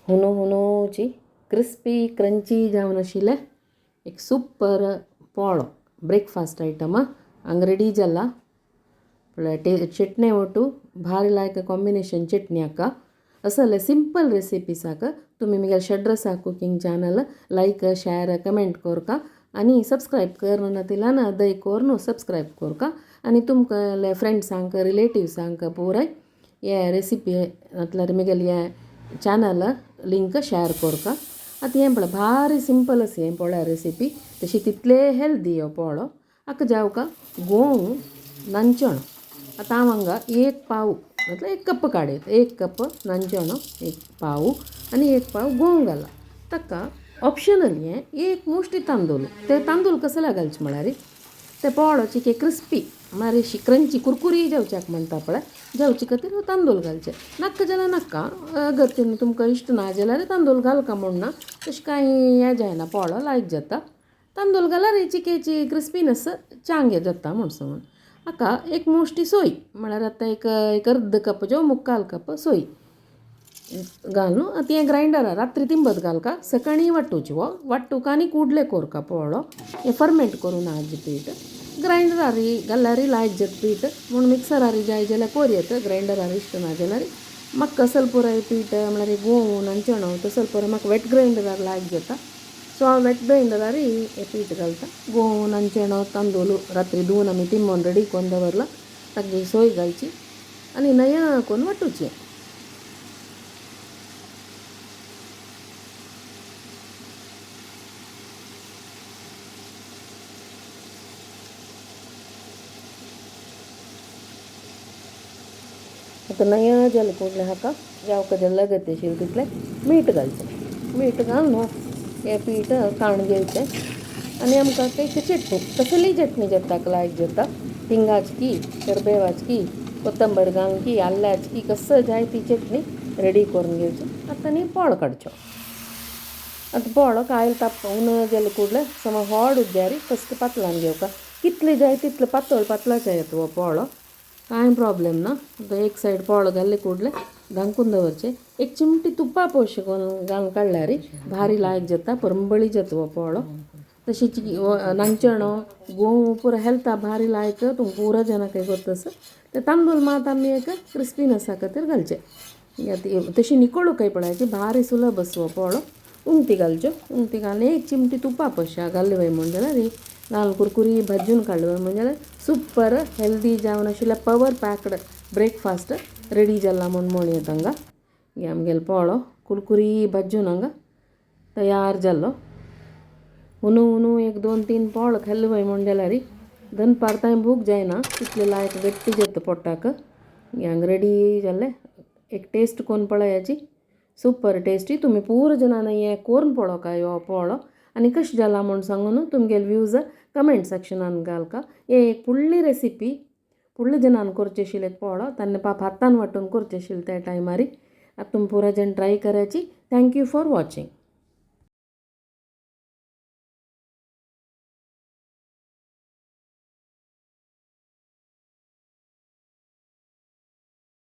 हुनो हुनोची crispy crunchy जावन आशिल्लें एक सुपर पोळो ब्रेकफास्ट आयटम हांगा रेडी जाला. पळय चटणी ओटू भारी लायक कॉम्बिनेशन चटणी हाका. असले सिंपल रेसिपीसाक तुमी मुगेले Shadrasa cooking channel like share comment कोरका आनी सबस्क्रायब करून ना दय कोरून सबस्क्रायब कोरका आनी तुमकां फ्रेंड्सांक रिलेटिव्सांक पुराय हे रेसिपी म्हटल्यार मुगेले हे चॅनल लिंक शेअर कोरका. आतां हें पळय भारी सिंपल आसा हें पळय रेसिपी तशी तितले हेल्दी हो पोळो. हाका जावका गोंव नांचणो. आतां हांव हांगा एक पाव म्हटल्यार एक कप काडयता, एक कप नांचणो एक पाव आनी एक पाव गोंव घाला. ताका ऑप्शनल हें एक मुश्टी तांदूळ. ते तांदूळ कसले घालचे म्हळ्यार ते पोळो चिके क्रिस्पी मातशी क्रंची कुरकुरी जावच्याक म्हणटा पळय जावचे खातीर तांदूळ घालचे. नाका जाल्यार नाका, अगत्य तुमकां इश्ट ना जाल्यार तांदूळ घालका म्हूण ना, तशें कांय हें जायना पोळो लायक जाता. तांदूळ घाल्यार चिकेची क्रिस्पीनस चांग जाता म्हूण समज. हाका एक मुश्टी सोय म्हळ्यार आतां एक एक अर्द कप जो मुक्काल कप सोय घालून आतां हें ग्रायंडरार रात्री तिंबत घालका सकाळीं वांटूची हो वांटूका आनी कुडले कोरका पोळो हें फर्मेंट करून आज पीठ ग्रायंडरार घाल्यार लायक जाता पीठ म्हूण मिक्सरार जाय जाल्यार कोरयेत ग्रायंडरार इश्ट ना जाल्यार म्हाका कसल पुराय पीठ म्हळ्यार गोंव नांचणो तसल पुराय म्हाका वेट ग्रायंडरार लायक जाता. सो हांव वेट ग्रायंडरार हें पीठ घालता. गोंव नांचणो तांदूळ रात्री धुवन आमी तिंबोवन रेडी करून दवरला ताची सोय घालची आनी नया करून वांटूची. आतां नया जालें कुडलें हाका जावका जाल्यार लागत आशिल्लें तितलें मीठ घालचें. मीठ घालून हें पीठ काण घेवचें आनी आमकां एक चटणी कसलीय चटणी जाता लायक जाता. हिंगाची करबेवाची कोथंबीर घालून आल्ल्याची कसं जाय ती चटणी रेडी करून घेवची. आतां न्ही पोळो काडचो. आतां पोळो कायल ताप उन जालें कुडलें सम होड उज्जारी फस्ट पातळान घेवका कितले जाय तितले पातळ पातळाचे येता हो पोळो, कांय प्रॉब्लेम ना. आतां एक सायड पोळो घाल्ले कुडले धांकून दवरचें. एक चिमटी तुपा पोश घालून काडल्यार भारी लायक जाता, परंबळी जाता हो पोळो. तशीच नांचणो गोंव पुरो हेल्था भारी लायक तुमकां पुरो जाणांक गोत्त. ते तांदूळ मात आमी एक क्रिस्पीनसा खातीर घालचे. तशी निकळूंकय पळयाची भारी सुलभ आसा हो पोळो. उमती घालच्यो, उमती घालून एक चिमटी तुपा पोशा घाल्ली वय म्हूण जाल्यार घालून कुरकुरी भाजून काडली वय म्हूण जाल्यार सुपर हेल्दी जावन आशिल्लें पवर पॅक्ड ब्रेकफास्ट रेडी जाला म्हूण म्हणयेत हांगा. हे आमगेलो पोळो कुरकुरी भाजून हांगा तयार जाल्लो. हुनू हुनू एक दोन तीन पोळ खाल्ले वय म्हूण जाल्यार दनपार तांय भूक जायना तितले लायक गट्टी जाता पोटाक. हांगा रेडी जाल्लें एक टेस्ट कोन्न पळयाची सुपर टेस्टी. तुमी पूर जाणांनी हें कोरून पळोवका हो पोळो आनी कशें जाला म्हूण सांगून तुमगेले व्यूज कमेंट सेक्शनान घालका. हे एक फुडली रेसिपी फुडले जणान करचे आशिल्ले पोळो तान्ने पाप हातान वांटून करचे आशिल्ले त्या टायमार. आतां तुमी पुरा जण ट्राय करायची. Thank you for watching.